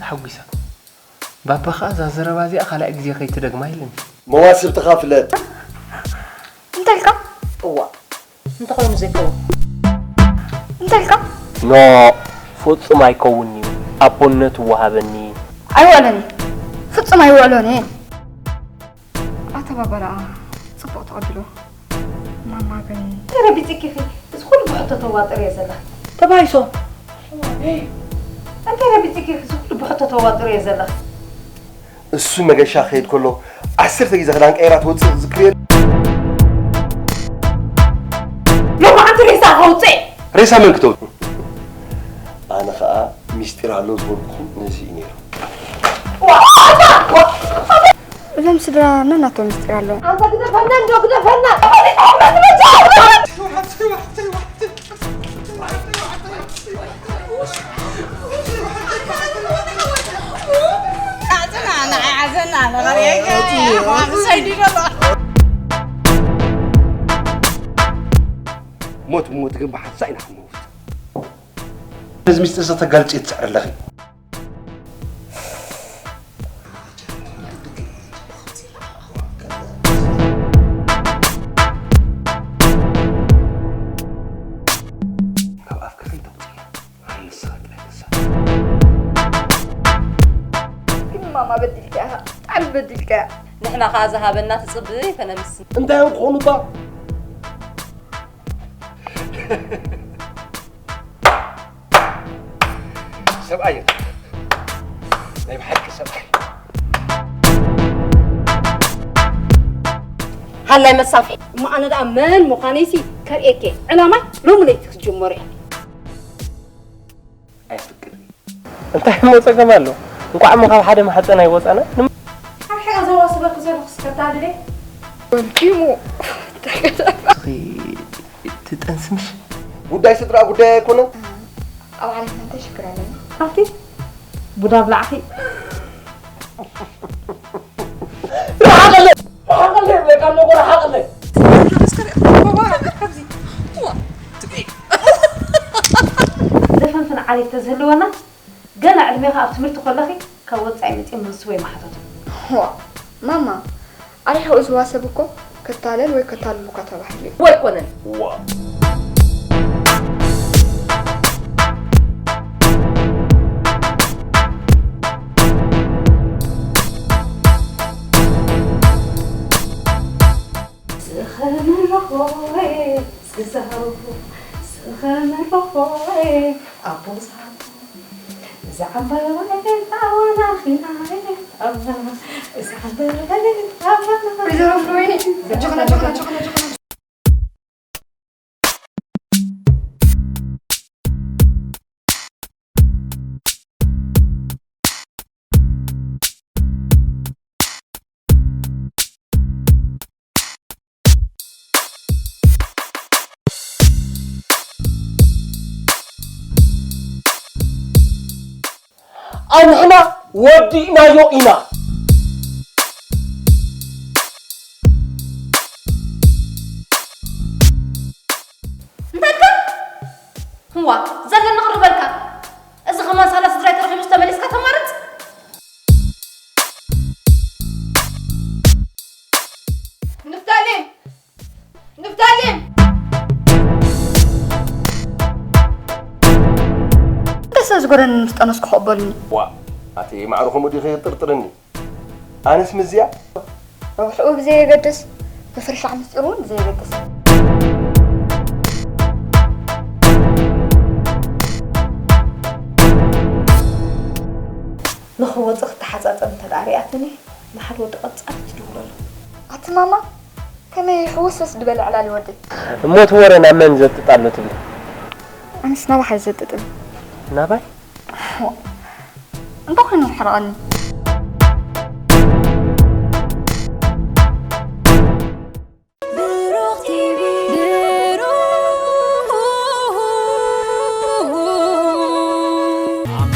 ተሓጒሳ። ባባ ኸኣ እዛ ዘረባ እዚኣ ካልኣይ ግዜ ከይትደግማ ኢሉኒ። መዋስብትኻ ፍለጥ። እንታይ ኢልካ? እዋ እንተኾይኑ ዘይከውን እንታይ ኢልካ? ኖ ፍጹም ኣይከውንን'ዩ ኣቦነቱ ወሃበኒ። ኣይውዕሎን እየ ፍጹም ኣይውዕሎን እየ። ኣተባባላኣ ጽቡቕ ተቐቢሎ ማማ ግን እንታይ ረቢጽኪ ኢኺ እዚ ኩሉ ብሕቶ ተዋጥርዮ ዘለኺ? ተባይሶ እንታይ ረቢጽኪ ኢኺ እዚ ኩሉ ብሕቶ ተዋጥርዮ ዘለኺ? እሱ መገሻ ክኸይድ ከሎ ዓሰርተ ግዜ ክዳን ቀይራ ትወፅእ ዝክርዮ ሎማዓንቲ ሬሳ ከውፅእ ሬሳ መን ክተውት ኣነ ከዓ ሚስጢር ኣሎ ዝበልኩኹም ነዚ እዩ ነይሩ እዞም ስድራ ነናቶም ሚስጢር ኣለዎም ኣንተ ግደፈና እንዶ ግደፈና ሰይዲ ዘሎ ሞት ብሞት ግን ብሓንሳእ ኢና ክንመውት ነዚ ሚስጢር ዝተጋልጽ እየ ትስዕር ኣለኺ ግን ማማ በዲልካ ኢኻ ብጣዕሚ በዲልካ ንሕና ከዓ ዝሃበና ትፅብይ ፈነምስ እንታይ እዮም ክኾኑ ባ ሰብኣይ ናይ ብሓቂ ሰብኣይ ሃላይ መሳፍሒ እሞ ኣነ ደኣ መን ምዃነይሲ ከርእየኪ ዕላማይ ሎሚ ለይቲ ክጅመሮ እየ ኣይፍቅድ እንታይ እሞ ጸገም ኣሎ? እንቋዕ እሞ ካብ ሓደ ማሕጸን ኣይወጻና። ኣብ ሕቐ ዘዋስበኪ ዘለኹስ ከታልለ ወዲሙ ትጠንስምሽ ጉዳይ ስድራ ጉዳይ ኣይኮነን። ኣብ ዓለምና እንታይ ሽግር ኣለና? ኣብቲ ቡዳ ብላዕኺ ሓቕለይ እብለካ እሞ እኮ ሓቕለይ ዘፈንፍን ዓሌት ተዝህልወና ገና ዕድሜኻ ኣብ ትምህርቲ ከለኺ ካብ ወጻኢ መጺኦም ንሱ ወይ ማሕተቱ ዋ ማማ ኣሪሕኡ ዝዋሰብ እኮ ክታለል ወይ ከታልሉካ ተባሂሉ እዩ። ወይኮነን። ዋእ። ዝኸመርኾ ዝዛረቡ ዝኸመርኾ ኣቦ ዝሃቡ ኣንሕና ወዲእናዮ ኢና። እንታይካ? ህዋ ዘለኒ ክርበልካ። እዚ ከማን ሳላ ስድራይ ተረኺቡስ ተመሊስካ ተማርጽ? ንፍታሌም! ንፍታሌም! ደሰ ዝጎረኒ ምስ ጠነስኩ ክቕበሉኒ ዋ ኣቲ ማዕሩ ከምኡ ዲኺ ጥርጥርኒ ኣነስ ምዝያ ረብሕኡ ብዘየገድስ ብፍርሻዕ ምስጢሩ እውን ብዘየገድስ ንኽወፅእ ክተሓፃፀብ እንተ ደኣ ሪኣትኒ ንሓደ ወዲ ቀፃል ትድውለሉ ኣቲ ማማ ከመይ ሕውስውስ ዝበለ ዕላል ይወዲ እሞ እቲ ወረ ናብ መን ዘጥጥ ኣሎ ትብሊ ኣነስ ናባኻ እዩ ዘጥጥን ናባይ እንታይ ኮይኑ ሕረቐኒ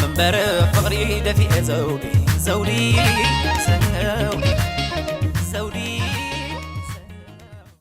እምበር ፍቕሪ ደፊኤ ዘውዲ ዘውዲ